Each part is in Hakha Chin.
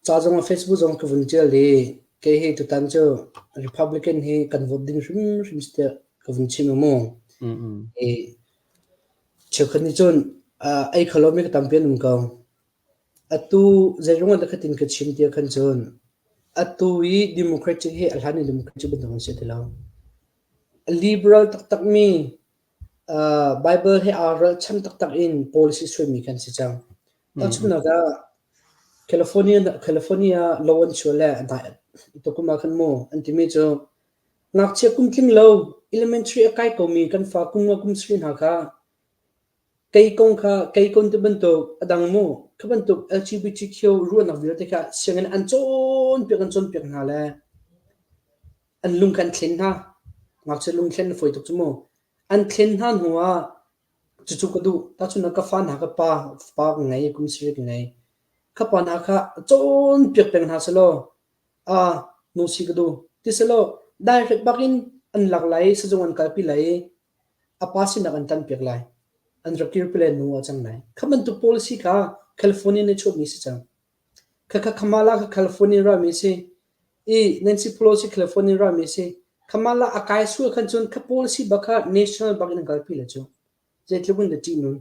Ca zong ah Facebook zong ka vun ṭial i kei hi tutan cu Republican hi kan vote ding hrimhrim si tiah ka vun chim a mu. I cheukhat nih cun ei kho lomi ka tampi an um ko. Atu zeiruang ah dah khatin ka chim tiah khan cun atu i Democratic hi a hlan i Democratic bantuk an si ti lo. A liberal taktakmi Bible he aa ralchan taktak in policy suaimi kan si cang. Tahchunhnak ah California California lo an chuah le tukum ah khan mu an timi cu ngakchia kum tling lo elementary a kai komi kan fa kum nga kum sarih hna kha kei kong kha kei kon ti bantuk a dang mu kha bantuk LGBTQ ruahnak vialte kha sianginn an cawnpiak an cawnpiak hna le an lung kha an thlen hna. Ngakchia lung thlen a fawi tuk cu mu. An thlen hna hnu ah cucu ka duh. Tahchunhnak ka fa hna ka pa pa ka ngei, kum sarih ka ngei. Ka pa hna kha cawnpiak peng hna selaw ah nu si ka duh ti selaw direct bak in an lak lai i sizung an kalpi lai i a pa sinak an tanpiak lai. An rak kirpi lai nu ah cang lai. Kha bantuk policy kha California nih chuahmi si cang. Khakha Kamala kha California rami si i Nancy Pelosi California rami si. Kamala a kai sual khan cun kha policy bak kha national bak in an kalpi le cu. Zeitluk in dah ṭih nun.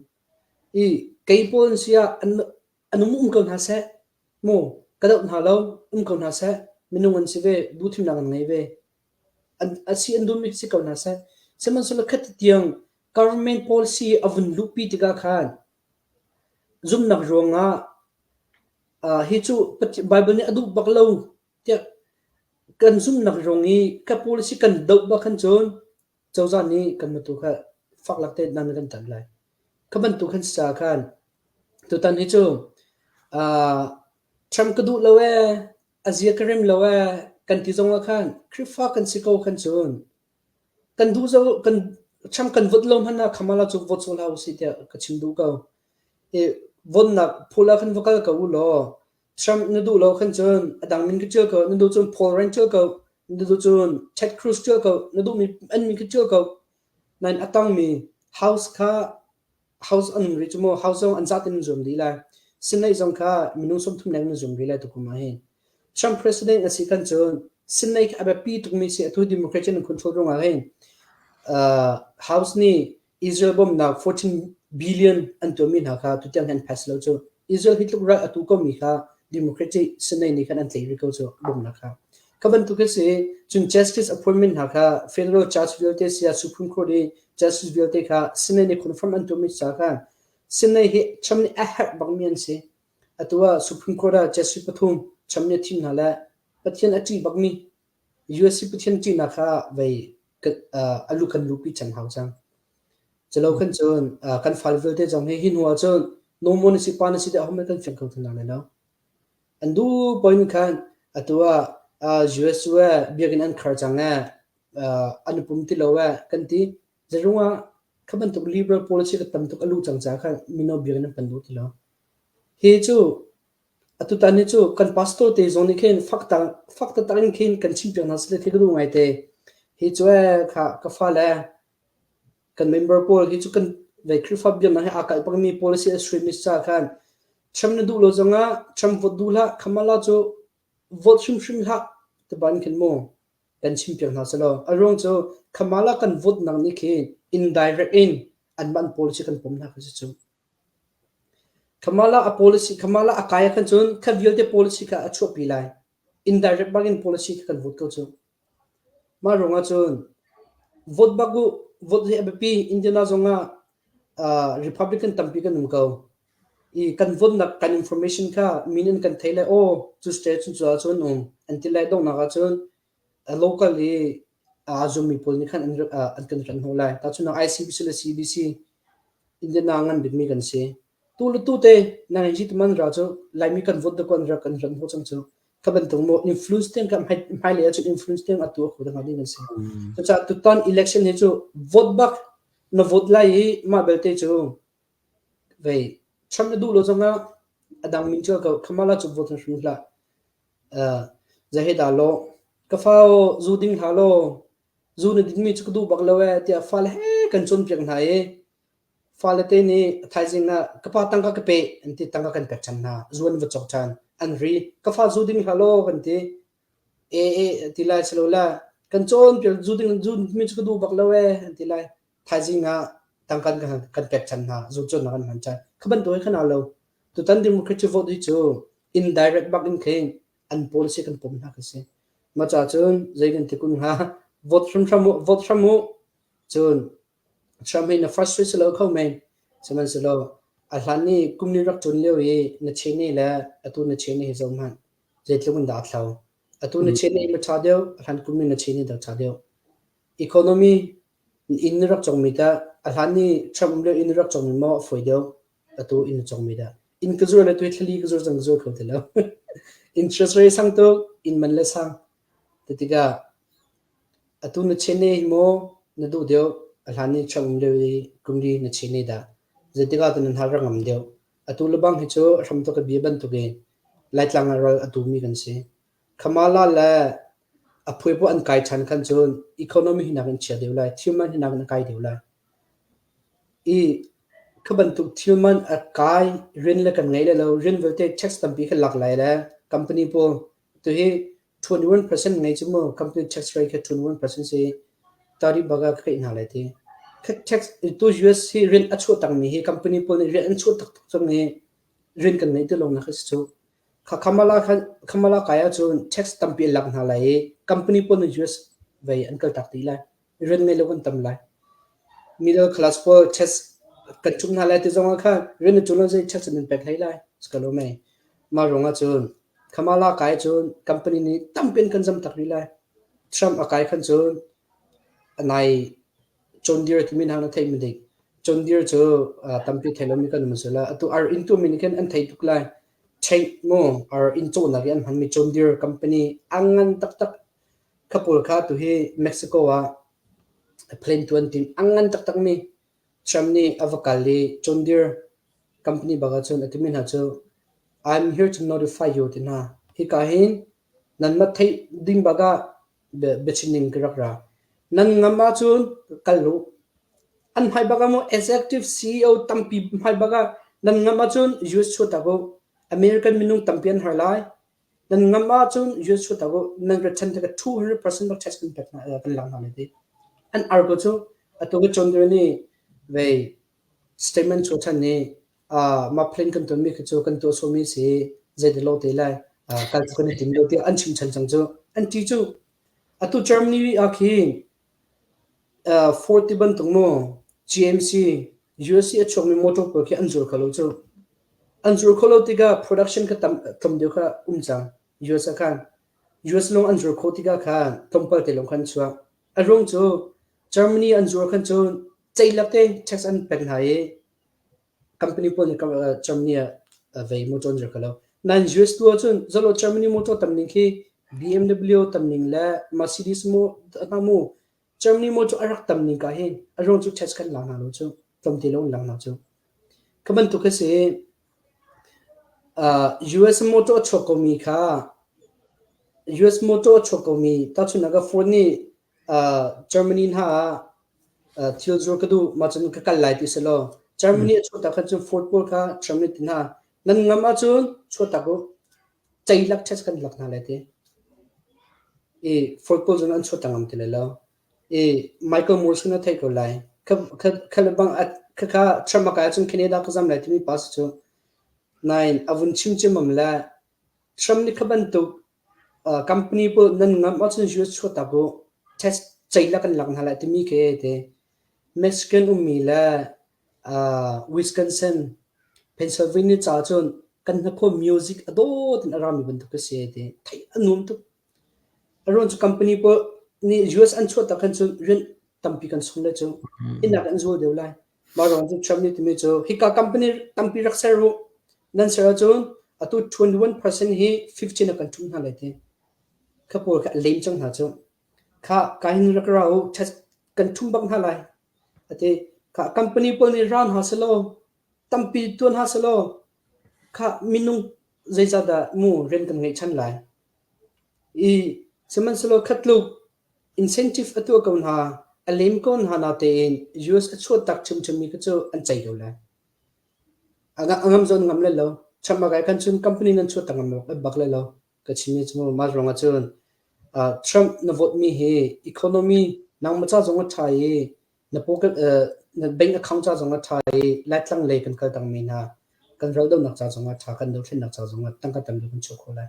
I kei pawl an si ah an an um um ko hna seh. Mu ka doh hna lo um ko hna seh. Minung an si ve duhthimnak an ngei ve. An a si an duhmi si ko hna seh. Sihmanhsehlaw khati tiang government policy a vun luhpi tikah khan Zumhnak ruangah hi cu Baibal nih a duh bak lo tiah kan zumhnak ruang i ka policy kan doh bak khan cun cozah nih kan matu kha fak lak te nan kan tan lai. Kha bantuk khan si caah khan tutan hi cu Trump ka duh lo ee, a zia ka rem lo ee kan ti zong ah khan Khrihfa kan si ko khan cun Kan duh zo kan Trump kan vote lo hmanh ah Kamala cu vote sawh hlah usih tiah ka chim duh ko. I vote-nak phul ah khan va kal ko u law Trump na duh lo khan cun a dang min ka ṭial ko, na duh cun Paul Ryan ṭial ko, na duh cun Ted Cruz ṭial ko, na duhmi an min kha ṭial ko. Nain a tangmi House kha House an um rih cu mu, House zong an zaten an zuam dih lai. Senate zong kha minung 30 leng an zuam rih lai tukum ah hin. Trump president a si khan cun Senate kha a biapi tukmi si atu Democrat an control ruangah hin House nih Israel bawmhnak 14 billion an tuahmi hna kha tutiang hin an pass lo cu. Israel hi tluk ral atu komi kha Democratic Senate nih khan an tlaih rih ko cu bawmhnak kha. Kha bantuk hi si cun justice appointment hna kha federal judge vialte sia Supreme Court i justice vialte kha Senate nih confirm an tuahmi ca kha Senate hi Trump nih a herh bakmi an si. Atu ah Supreme Court ah justice pathum Trump nih a thim hna le Pathian a ṭih bakmi USC Pathian ṭihnak kha vei a lu kan luhpi cang hau cang. Culo khan cun kan fale vialte zong hi hi hnu ah cun no na si pa na si deh ahom kan fiang kho ti hna lai lo. An duh paoh in khan atu ah US cu biakinn an khar cang ee, an i pum ti lo ee kan ti. Zeiruang ah kha bantuk liberal policy ka tam tuk a luh cang caah khan mino biakinn an pan duh ti lo. Hi cu atutan hi cu kan pastor te zong nih khin fak fak taktak in khin kan chimpiak hna seh ti ka duh ngaite. Hi cu ee kha ka fale kan member pawl hi cu kan ve Khrihfa biaknak he aa kalh bangmi policy a suaimi caah khan Trump na duh lo zongah Trump vote duh hlah Kamala cu vote hrimhrim hlah tiban khin mu kan chimpiak hna selaw a ruang cu Kamala kan vote nak nih khi indirect in anmah an policy kan pom hna kha si cu. Kamala a policy Kamala a kai ah khan cun kha vialte policy kha a chuahpi lai. Indirect bangin policy kha kan vote ko cu. Mah ruangah cun vote bak u, vote hi a biapi. Indiana zongah Republican tampi kan um ko. I kan vote-nak kan information kha min in kan thei lai, aw cu state cun cu ahcun um an ti lai donghnak ahcun local i aa zummi pawl nih khan an, an kan ran hnawh lai. Tahchunhnak ICBC le CBC Indiana ngan bikmi kan si. Tu le tu te nang hi tuman ra cu Laimi kan vote da kon ra kan ran hnawh cang cu. Kha bantuk mo influence tiang ka hmailei ahcun influence tiang atu a kho ding ding an si. Cucaah tutan election hi cu vote bak na vote lai i mah belte cu vei Trump na duh lo zongah a dang min cu ko Kamala cu vote hrim hlah. Zei dah lo ka fa zu ding hlah law zu na din mi cu ka duh bak lo ee tiah fale he kan cawnpiak hna i Fale te nih thaizing ah ka pa tangka ka pe an ti tangka kan pek ṭhan hna. Zu an va cawk ṭhan. An ri. Ka fa zu ding hlah law kan ti. E e ti lai si lo la. Kan cawn piak zu ding zu mi cu ka duh bak lo ee an ti lai. Thaizing ah tangkan kan kan pek than hna. Zu cawnnak kan hman than. Kha bantuk hi khan aa lo. Tutan Democratic vote hi cu indirect bak in khin an policy kan pom hna khi si. Mah ca cun zei kan ti kun hnga vote hrimhrim u vote hram u cun Trump hi na frustrate si lo kho men. Sihmanhsehlaw a hlan i kum ni rak ṭun lio i na Cheney le atu na Cheney hi zoh hmanh. Zeitluk in dah a thlo. Atu na Cheney ma ṭha deuh, a hlan kum ni na Cheney dah ṭha deuh. Economy inn na rak congmi tah a hlan i Trump um lio inn na rak congmi maw a fawi deuh, atu inn na congmi dah. Inn ka zuar le tu hi thlali ka zuar cang ka zuar kho ti lo. Interest rate sang tuk, inn man le sang. Tikah Atu na Chinne hi maw na duh deuh? A hlan i Trump um lio i kum li na Chinne dah? Zeitik ah dah nan hal rak ngam deuh? Atu lebang hi cu a hramthawk i bia bantukin Laitlang ah ral a tumi kan si. Kamala le a phui poah an kai ṭhan khan cun economy hi nakin chia deuh lai, thil man hi nakin a kai deuh lai. I kha bantuk thil man a kai, rian le kan ngei lai lo, rian vialte tax tampi kha lak lai le company pawl tuhi 21% ngei cu mu company tax rate kha 21% si tari baga ka keih hna lai ti. Tax tu US hi rian a chuah tangmi hi company pawl nih rian an chuah taktak cang i rian kan ngeih ti lo nak si cu. Kha Kamala khan Kamala kai ahcun tax tampi an lak hna lai i company pawl nih US vei an kal tak dih lai. Rian ngei lo kan tam lai. Middle class pawl tax kan ṭhumh hna lai ti zong ah khan rian na ṭuan lo zei tax an pek hlei lai. Ka lo mei. Mah ruang ah cun Kamala kai cun company nih tampi an kan zam tak rih lai. Trump a kai khan cun a nai John Deere timi hna na theih ma dik? John Deere cu tampi thei lomi kan um la. Atu ar inn tuahmi nih khin an thei tuk lai. Theih mu ar inn cawhnak i an hmanmi John Deere company a ngan taktak. Kha pawl kha tuhi Mexico ah plane tuan tim a ngan taktakmi Trump nih a va kal i John Deere company bak ahcun a timi hna cu I'm here to notify you ti hna. Hika hin nanmah theih ding bak ah biachim ning ka rak ra. Nan ngam ahcun kal u. An hmai bak ah maw executive CEO tampi hmai bak ah nan ngam ahcun US chuahtak u. American minung tampi an har lai. Nan ngam ahcun US chuahtak u. Nan return tikah 200% bak tax kan pek hna kan lak hna lai ti. An ar ko cu atu ka John Deere nih vei statement chuah ṭhan i mah plan kan tuanmi khi cu kan tuah sawhmi si zei lo te lai kal cu kan i tim lo tiah an chim ṭhan cang cu. An ṭi cu. Atu Germany ah khin Ford ti bantuk maw GMC USC a chuakmi motor pawl khi an zuar kho lo cu. An zuar kho lo tikah production kha tam tlawm deuh kha um cang US ah khan. US lawng an zuar khawh tikah khan tlawmpal te lawng khan an chuak. A ruang cu Germany an zuar khan cun ceilak te tax an pek hna i company pawl nih Germany ah vei motor an zuar kho lo. Nain US tu ahcun zalo Germany motor tam ning khi BMW tam ning le Mercedes mu hna mu Germany motor a rak tam ning ka hin a ruang cu tax kan la hna lo cu tlawmte lo an la hna cu. Kha bantuk khi si US motor a chuak komi kha US motor a chuak komi tahchunhnak ah Ford nih Germany hna ah thil zuar ka duh mah cun ka kal lai ti si law Germany a chuahtak khan cun Ford pawl kha Trump nih ti hna nan ngam ahcun chuahtak u ceilak tax kan lak hna lai ti i Ford pawl cun an chuahtak ngam ti lai lo i Michael Moore sin a theih ko lai kha kha le bang kha kha Trump a kai ahcun Canada ka zam lai timi pa si cu nain a vun chim ciammam le Trump nih kha bantuk Company pawl nan ngamh ahcun US chuahtak u. Tax ceilak kan lak hna lai timi khi te Mexican ummi le Wisconsin, Pennsylvania ca cun kan hnakhaw music a dawt in a rami bantuk a si ti theih a nuam tuk. A ruang cu company pawl nih US an chuahtak khan cun rian tampi kan sung lai cu. Hinak an zual deuh lai. Mah ruang cu Trump nih timi cu hika company tampi rak ser u. Nan ser ahcun atu 21% hi 15 ah kan ṭhumh hna lai ti. Kha pawl kha a lem cang hna cu. Kha ka hin rak ra u, test kan ṭhum bak hna lai. Ati kha company pawl nih ra hna selaw, tampi tuan hna selaw, kha minung zeicahdah mu rian kan ngeih ṭhan lai. I sihmanhsehlaw kha tluk Incentive a tuah ko hna, a lem ko hna natein US a chuahtak ṭhiamṭhiammi kha cu an cei ko lai. A ngam zawn ngam lai lo. Trump a kai khan cun company nan chuah tak ngam lo bak lai lo. Ka chimmi cu mah ruang ah cun Trump na vote mi hi economy nangmah ca zong a ṭha i na pocket na bank account ca zong a ṭha i Laitlang lei kan kal tangmi hna kan raldohnak ca zong a ṭha kan dothlennak ca zong ah tangka tam deuh kan chuah khawh lai.